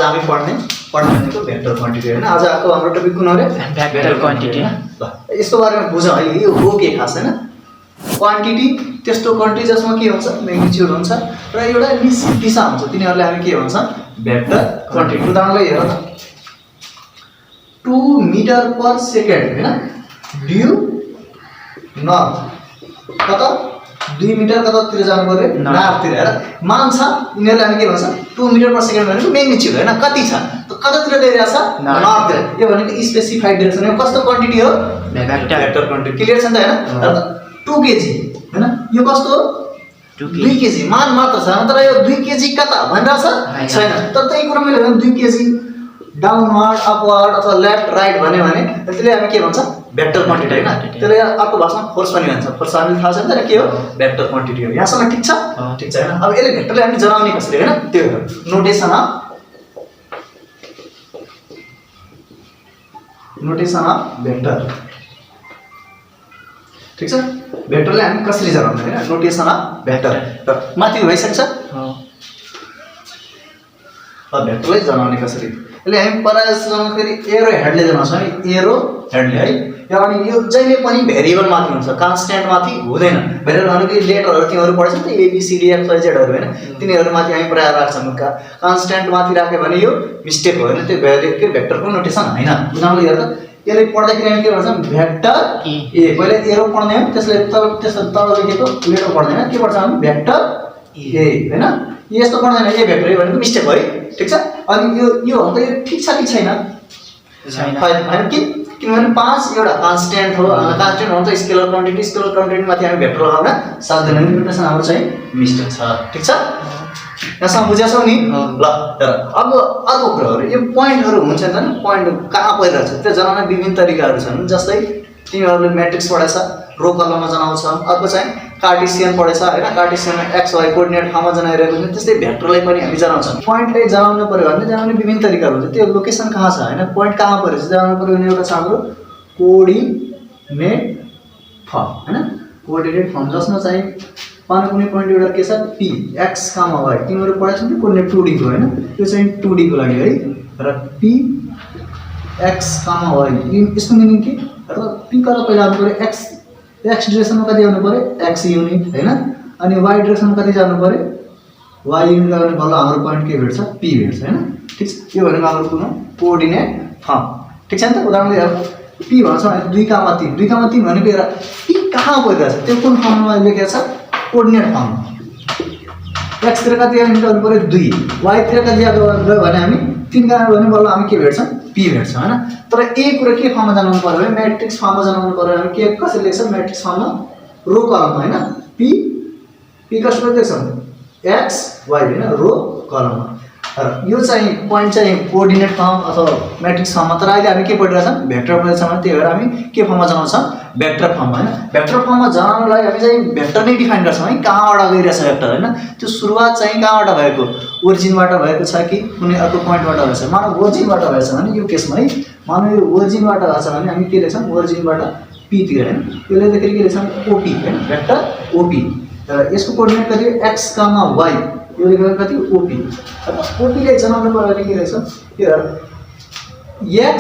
हामी पढ्ने भनेको भेक्टर क्वान्टिटी हैन। आज आको हाम्रो टपिक कुन हो रे? Vector quantity. ल यसको बारेमा बुझ है, यो हो के खास हैन। क्वान्टिटी त्यस्तो क्वान्टिटी जसमा के हुन्छ म्याग्निट्युड हुन्छ र एउटा निश्चित दिशा हुन्छ, तिनीहरुलाई हामी के भन्छ भेक्टर क्वान्टिटी। उदाहरणलाई हेर त 2 मिटर पर सेकेन्ड हैन, ड्यू नर्थ कता 2 मिटर कतातिर जानु पर्यो नर्थतिर हेर मान छ। यिनीहरुलाई हामी के भन्छ 2 मिटर पर सेकेन्ड भनेको म्याग्निट्युड हैन, कति छ त कतातिर गइरहेछ नर्थतिर। यो भनेको स्पेसिफाइड डाइरेक्सन हो, कस्तो क्वान्टिटी हो भेक्टर क्वान्टिटी। क्लियर छ नि त हैन। 2 केजी हैन, यो कस्तो हो 2 केजी मान मात्र छ, तर यो 2 केजी कता भनिरहेछ छैन। तर त्यही कुरा मैले भने 2 केजी डाउनवर्ड अपवर्ड अथवा लेफ्ट राइट भने त्यसले हामी के भन्छ भेक्टर क्वान्टिटी हैन। त्यसले अर्को भाषामा फोर्स पनि भन्छ। फोर्स हामीले थाहा छ नि त के हो भेक्टर क्वान्टिटी हो। यहाँसम्म ठीक छ? ठीक छ हैन। अब यसले भेक्टरले हामी जनाउने कसरी हैन, त्यो हो नोटेसन अफ भेक्टर। ठीक छ, भेक्टरले हामी कसरी जनाउने हैन, नोटेसन अफ भेक्टर। त माथि भइसक्छ। अब भेक्टरले जनाउने कसरी, यसले हामी प्रायः जस्तो जनाउँदाखेरि एरो हेडले जनाउँछौँ है, एरो हेडले है। यो अनि यो जहिले पनि भेरिएबल माथि हुन्छ, कन्स्ट्यान्ट माथि हुँदैन। भेरिएबल भनेको लेटरहरु तिमीहरु पढ्छौ नि त A B C D F G हरु हैन, तिनीहरु माथि हामी प्रायः राख्छौँ। कन्स्ट्यान्ट माथि राख्यो भने यो मिस्टेक हो हैन, त्यो भेक्टरको नोटेसन हैन। उदाहरणले हेर त यसले पढ्दाखेरि हामी के भन्छौँ भेक्टर ए। पहिले एरो पढ्ने हो, त्यसले तल लेखेको लेटर पढ्दैन, के पढ्छ हामी भेक्टर ए हैन। यस्तो पढ्दैन ए भेक्टर ए भनेको मिस्टेक हो है। ठीक छ, अनि यो हो त यो ठीक छ कि छैन? छैन हैन। किनभने 5 एउटा कन्स्ट्यान्ट हो, कन्स्ट्यान्ट हो त स्केलर क्वान्टिटी, स्केलर क्वान्टिटी माथि हामी भेक्टर लगाउन सक्दैनौँ। नोटेसन हाम्रो चाहिँ मिस्टेक छ। ठीक छ, यसमा बुझ्छौ नि? ल तर अब अर्को कुराहरु, यो पोइन्टहरु हुन्छ नि त, पोइन्ट कहाँ परिरहेछ त्यो जनाउने विभिन्न तरिकाहरु छन्। जस्तै तिमीहरुले म्याट्रिक्स पढेछ, रो कलममा जनाउँछ। अर्को चाहिँ कार्टेसियन पढेछ हैन, कार्टेसियनमा एक्स वाइ कोर्डिनेट ठाउँमा जनाइरहेको हुन्छ। त्यस्तै भेक्टरलाई पनि हामी जनाउँछौँ। पोइन्टले जनाउनु पर्यो भने जनाउने विभिन्न तरिकाहरु हुन्छ। त्यो लोकेसन कहाँ छ हैन, पोइन्ट कहाँ परेछ जनाउनु पर्यो भने एउटा छ हाम्रो कोर्डिनेट फर्म हैन। कोर्डिनेट फर्म जसमा चाहिँ कुनै पोइन्ट एउटा के छ p x, y। तिमीहरु पढेछौ नि कोर्डिनेट 2D को हैन, त्यो चाहिँ 2D को लागि है। र p x, y यसको मिनिङ के, र p कता पहिला आउनु पर्यो x डिरेक्सनमा कति आउनु पर्यो x युनिट हैन, अनि y डिरेक्सनमा कति जानु पर्यो y युनिट लगाउने बल्ल हाम्रो पोइन्ट के भेट्छ p भेट्छ हैन। ठीक छ, यो भनेको हाम्रो कुन हो कोर्डिनेट फर्म। ठीक छ नि त। उदाहरणले हेर p भन्छ 2,3 2,3 भनेको हेर p कहाँ परिरहेछ, त्यो कुन फर्ममा लेखेको छ कोर्डिनेट फर्म। x तिर कति युनिट आउनु पर्यो 2, y तिर कति गयो भने हामी 3 गयो भने बल्ल हामी के भेट्छ p भेट्छ हैन। तर एक कुरा के फर्ममा जनाउनु पर्यो भने म्याट्रिक्स फर्ममा जनाउनु पर्यो भने के कसरी लेख्छ म्याट्रिक्स फर्ममा रो कलम हैन, p कसरी लेख्छ x y हैन रो कलममा। र यो चाहिँ पोइन्ट चाहिँ कोर्डिनेट फर्म अथवा म्याट्रिक्स फर्ममा। तर अहिले हामी के पढिरहेछौँ भेक्टर पढिरहेछौँ भने त्यही भएर हामी के फर्ममा जनाउँछौँ भेक्टर फर्ममा हैन। भेक्टर फर्ममा जनाउनलाई हामी चाहिँ भेक्टर नै डिफाइन गर्छौँ है, कहाँबाट गइरहेछ भेक्टर हैन। त्यो सुरुवात चाहिँ कहाँबाट भएको, ओरिजिनबाट भएको छ कि कुनै अर्को पोइन्टबाट भएको छ। मानव ओरिजिनबाट भएको छ भने यो केसमा है, मानव यो ओरिजिनबाट भएको छ भने हामी के लेख्छौँ ओरिजिनबाट p तिर हैन। यो लेख्दाखेरि के लेख्छौँ op हैन, भेक्टर op। र यसको कोर्डिनेट कति x, y, यो लेखेको कति op। अब op ले जनाउनु पर्यो भने के लेख्छ यो x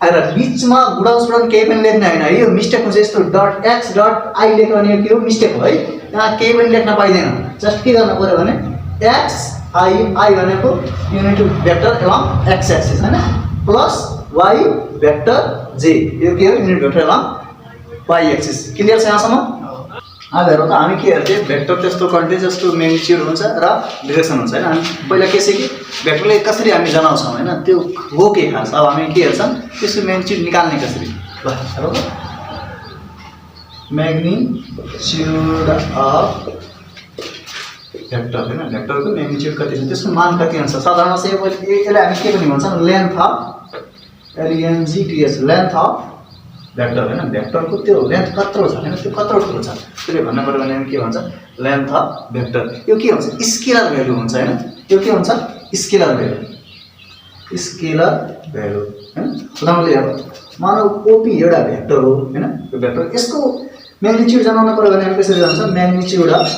र बीचमा गुणांशबाट केही पनि लेख्न हैन है, यो मिस्टेक हुन्छ। यस्तो डट x डट i लेख्यो भने के हो मिस्टेक हो है, यहाँ केही पनि लेख्न पाइदैन। जस्ट के गर्नु पर्यो भने x i भनेको unit vector along x axis हैन, प्लस y भेक्टर j यो के हो unit vector along y axis. Clear छ यहाँसम्म? अब हेरौँ त हामी के हेर्थ्यौँ भेक्टर त्यस्तो क्वान्टिटी जस्तो म्याग्निट्युड हुन्छ र डिरेक्सन हुन्छ हैन। हामी पहिला के सिक्यौँ भेक्टरले कसरी हामी जनाउँछौँ हैन, त्यो हो के खास। अब हामी के हेर्छौँ त्यसको म्याग्निट्युड निकाल्ने कसरी। ल हेरौँ त म्याग्निट्युड अफ भेक्टर हैन, भेक्टरको म्याग्निट्युड कति छ, त्यसको मान कति हुन्छ। साधारणतया यसलाई हामी के पनि भन्छौँ length of LENGTH length of vector हैन। भेक्टरको त्यो लेन्थ कत्रो छ हैन, त्यो कत्रो ठुलो छ त्यसले भन्नु पर्यो भने हामी के भन्छ लेन्थ अफ भेक्टर। यो के हुन्छ स्केलर भ्यालु हुन्छ हैन, यो के हुन्छ स्केलर भ्यालु हैन। उदाहरणले हेरौँ मानव OP एउटा भेक्टर हो हैन, यो भेक्टर यसको म्याग्निट्युड जनाउनु पर्यो भने हामी कसरी जान्छ म्याग्निट्युड अफ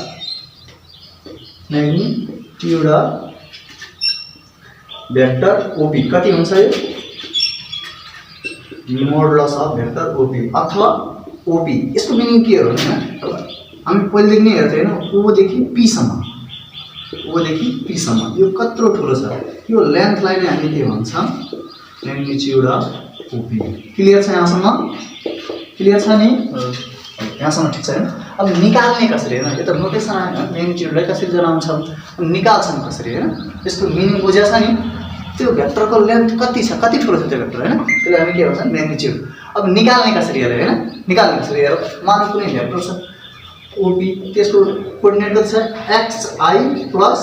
भेक्टर ओपी कति हुन्छ यो मोडुलस अफ भेक्टर ओपी अथवा ओपी यसको मिनिङ के हो हैन हामी पहिलेदेखि नै हेर्थ्यौ हैन ओ देखि पी सम्म ओदेखि पीसम्म यो कत्रो ठुलो छ यो लेन्थलाई नै हामी के भन्छौँ म्याग्निट्युड अफ ओपी क्लियर छ यहाँसम्म क्लियर छ नि यहाँसम्म ठिक छ हैन अब निकाल्ने कसरी हैन यो त नोटेसन आयो म्याग्निट्युडलाई कसरी जनाउँछौँ निकाल्छौँ कसरी हैन यसको मिनिङ बुझ्या छ नि त्यो भेक्टरको लेन्थ कति छ कति ठुलो छ त्यो भेक्टर हैन त्यसलाई हामी के भन्छौँ म्याग्निट्युड अब निकाल्ने कसरी हेर हैन निकाल्ने कसरी हेर मानौँ कुनै भेक्टर छ ओपी त्यसको कोअर्डिनेट कति छ xi प्लस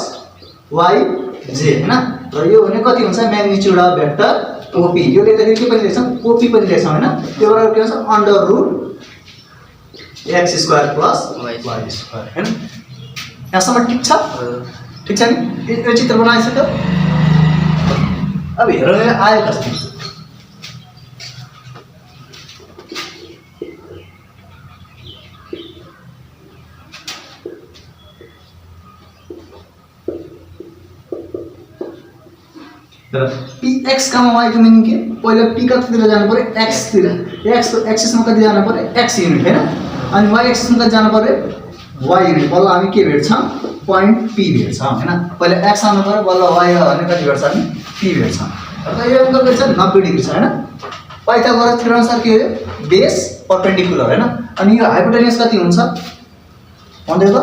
yj हैन र यो भने कति हुन्छ म्याग्निट्युड अफ भेक्टर ओपी यो लेख्दाखेरि के पनि लेख्छौँ ओपी पनि लेख्छौँ हैन त्यो बराबर के हुन्छ under root x square plus y square हैन यहाँसम्म ठिक छ नि यो चित्र बनाइसक्यो अब हेर आयो कसरी र px, y को मिनिङ के पहिला p कतितिर जानु पर्यो x तिर x को एक्सिस मा कति जानु पर्यो x युनिट हैन अनि y एक्सिस मा कति जानु पर्यो y युनिट बल्ल हामी के भेट्छौं पॉइन्ट p भेट्छौं हैन पहिला x आउनु पर्यो बल्ल y भने कति भेट्छ हामी p भेट्छौं र यो एंगल के छ 90 डिग्री छ हैन पाइथागोरस थ्योरम अनुसार के हो बेस परपेन्डिकुलर हैन अनि यो हाइपोटेन्युस कति हुन्छ भन्दै त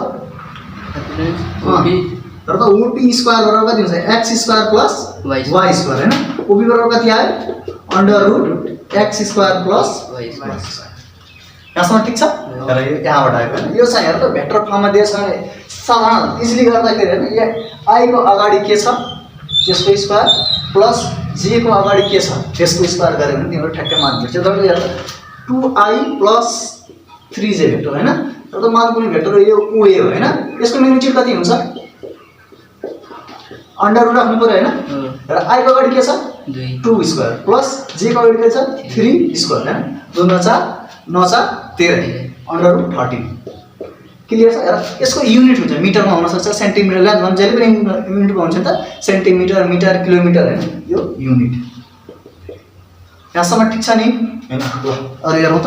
तर त ओपी स्क्वायर बराबर कति हुन्छ x square plus y square हैन ओपी बराबर कति आयो under root x square plus y square यहाँसम्म ठिक छ र यो यहाँबाट आएको हैन यो चाहिँ हेर त भेक्टर फर्ममा दिएछ भने साधारण इजिली गर्दाखेरि हैन यहाँ i को अगाडि के छ त्यसको स्क्वायर प्लस j को अगाडि के छ त्यसको स्क्वायर गरे भने तिम्रो ठ्याक्कै मान भेट्छ जस्तो हेर 2i प्लस 3j भेक्टर हैन र त मान कुनै भेक्टर यो oa हो हैन यसको म्याग्निट्युड कति हुन्छ अंडर रुट राख्नु पर्यो हैन र i को अगाडि के छ 2 स्क्वायर प्लस j को अगाडि के छ 3 स्क्वायर हैन 2 9 4 9 4 13 अंडर रुट 13 क्लियर छ हेर यसको युनिट हुन्छ मिटरमा हुन सक्छ सेन्टिमिटर ला भन्छ जहिले पनि युनिटमा हुन्छ त सेन्टिमिटर मिटर किलोमिटर हैन यो युनिट यहाँसम्म ठिक छ नि हैन ल अरु हेरौँ त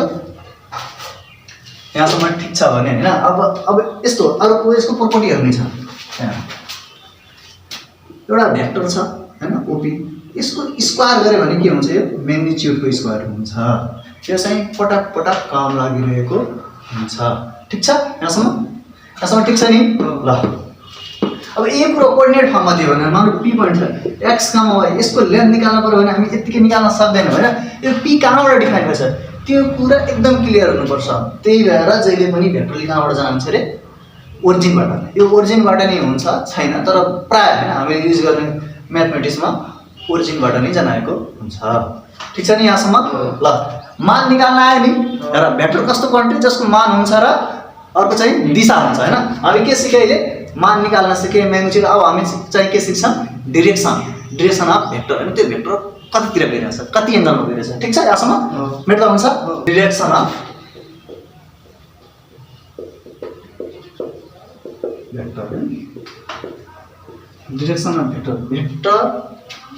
यहाँसम्म ठिक छ भने हैन अब यस्तो अर्को यसको प्रोपर्टी हेर्नु छ एउटा भेक्टर छ हैन ओपी यसको स्क्वायर गरे भने के हुन्छ यो म्याग्निट्युडको स्क्वायर हुन्छ यो चाहिँ पटक पटक काम लागिरहेको हुन्छ ठीक छ यहाँसम्म ठिक छ नि ल अब यो कुरा कोअर्डिनेट फर्ममा दियो भने मानौ p पोइन्ट छ x, y यसको लेन्थ निकाल्न पर्यो भने हामी यतिकै निकाल्न सक्दैनौं हैन यो p कहाँबाट डिफाइन गर्छ त्यो कुरा एकदम क्लियर हुनुपर्छ त्यही भएर जहिले पनि भेक्टर कहाँबाट जान्छ रे ओरिजिनबाट यो ओरिजिनबाट नै हुन्छ छैन तर प्राय हैन हामीले युज गर्ने म्याथमेटिक्समा ओरिजिनबाट नै जनाएको हुन्छ ठीक छ नि यहाँसम्म ल मान निकाल्न आयो नि र भेक्टर कस्तो क्वान्टिटी जसको मान हुन्छ र अर्को चाहिँ दिशा हुन्छ हैन हामी के सिके अहिले मान निकाल्न सिके म्याग्निट्युड अब हामी चाहिँ के सिक्छौं डिरेक्सन अफ भेक्टर हैन त्यो भेक्टर कतितिर गइरहेछ कति एंगलमा गइरहेछ ठीक छ यहाँसम्म मेट्दा हुन्छ डिरेक्सन अफ भेक्टर भेक्टर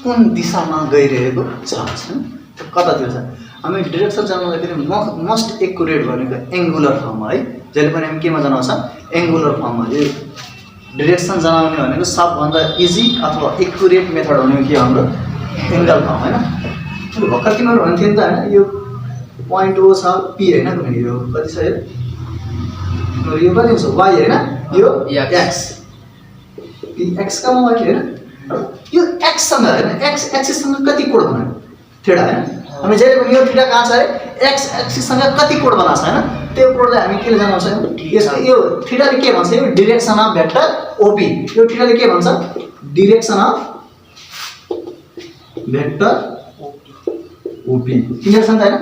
कुन दिशामा गइरहेको छ त्यो कतातिर छ हामी डिरेक्सन जनाउँदाखेरि मोस्ट एक्युरेट भनेको एंगुलर फर्ममा है जहिले पनि हामी केमा जनाउँछौं एंगुलर फर्ममा यो डिरेक्सन जनाउने भनेको सबभन्दा इजी अथवा एक्युरेट मेथड भनेको के हाम्रो एंगल फर्म हैन त्यो भर्खर तिमीहरु भन्थे नि त हैन यो पॉइन्ट ओ छ p हैन कुनै यो कति छ यो कति छ y हैन यो x p x का y हैन यो x सँग हैन x एक्सिस सँग कति कोण बनायो थीटा हैन हामी जहिले पनि यो थीटा कहाँ छ x एक्सिस सँग कति कोण बनाछ हैन त्यो कोणलाई हामी के जनाउँछौं यो थीटाले के भन्छ यो डिरेक्सन अफ भेक्टर OP यो थीटाले के भन्छ direction of vector OP clear छ नि त हैन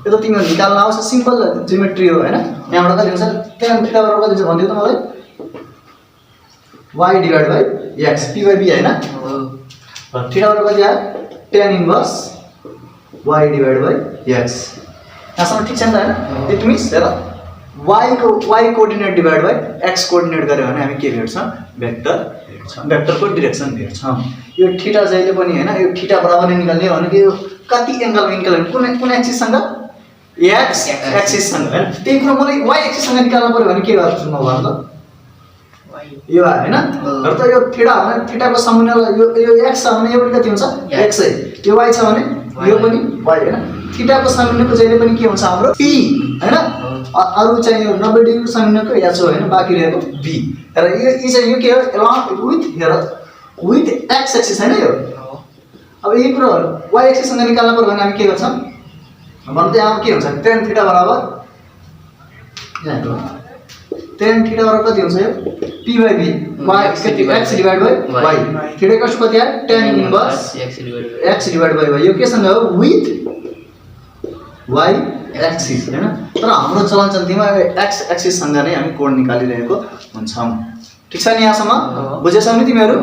यो त तिमीहरु निकाल्न आउँछ सिम्पल जियोमेट्री हो हैन यहाँबाट कति हुन्छ tan थीटा बराबर कति हुन्छ भन्दियौ त मलाई y divide by x p by b हैन र थीटा बराबर कति आयो tan inverse y divide by x यहाँसम्म ठीक छ नि त हैन इट मिन्स हेर Y coordinate divide by X coordinate गऱ्यो भने हामी के भेट्छौँ भेक्टर भेट्छौँ भेक्टरको डिरेक्सन भेट्छौँ यो थीटा जहिले पनि हैन यो थीटा बराबर नै निकाल्ने भनेको यो कति एंगल विंकल कुन एक्सिससँग एक्स एक्सिससँग हैन त्यही कुरा मलाई वाई एक्सिससँग निकाल्नु पर्यो भने के गर्छु म भन्दा यो हैन र त यो थीटा भने थीटाको समन्वय यो एक्स छ भने यो पनि कति हुन्छ एक्स है यो वाई छ भने यो पनि वाई हैन थीटाको समन्वयको जहिले पनि के हुन्छ हाम्रो p हैन अरु चाहिँ यो 90 डिग्री समन्वयको h हो हैन बाँकी रहेको b र यो चाहिँ यो के हो along with x एक्सिस हैन यो अब यही कुरा y एक्सिस सँग निकाल्नु पर्यो भने हामी के गर्छौं भन्दै यहाँ के हुन्छ tan थीटा बराबर यहाँ tan थीटा बराबर कति हुन्छ यो p by b y कति x divide by y theta कसको कति आयो tan inverse x divide by y यो के सँग हो with y एक्सिस हैन तर हाम्रो चलन चल्तीमा x एक्सिस सँग नै हामी कोण निकालिरहेको हुन्छौं ठीक छ नि यहाँसम्म बुझेछौ नि तिमीहरु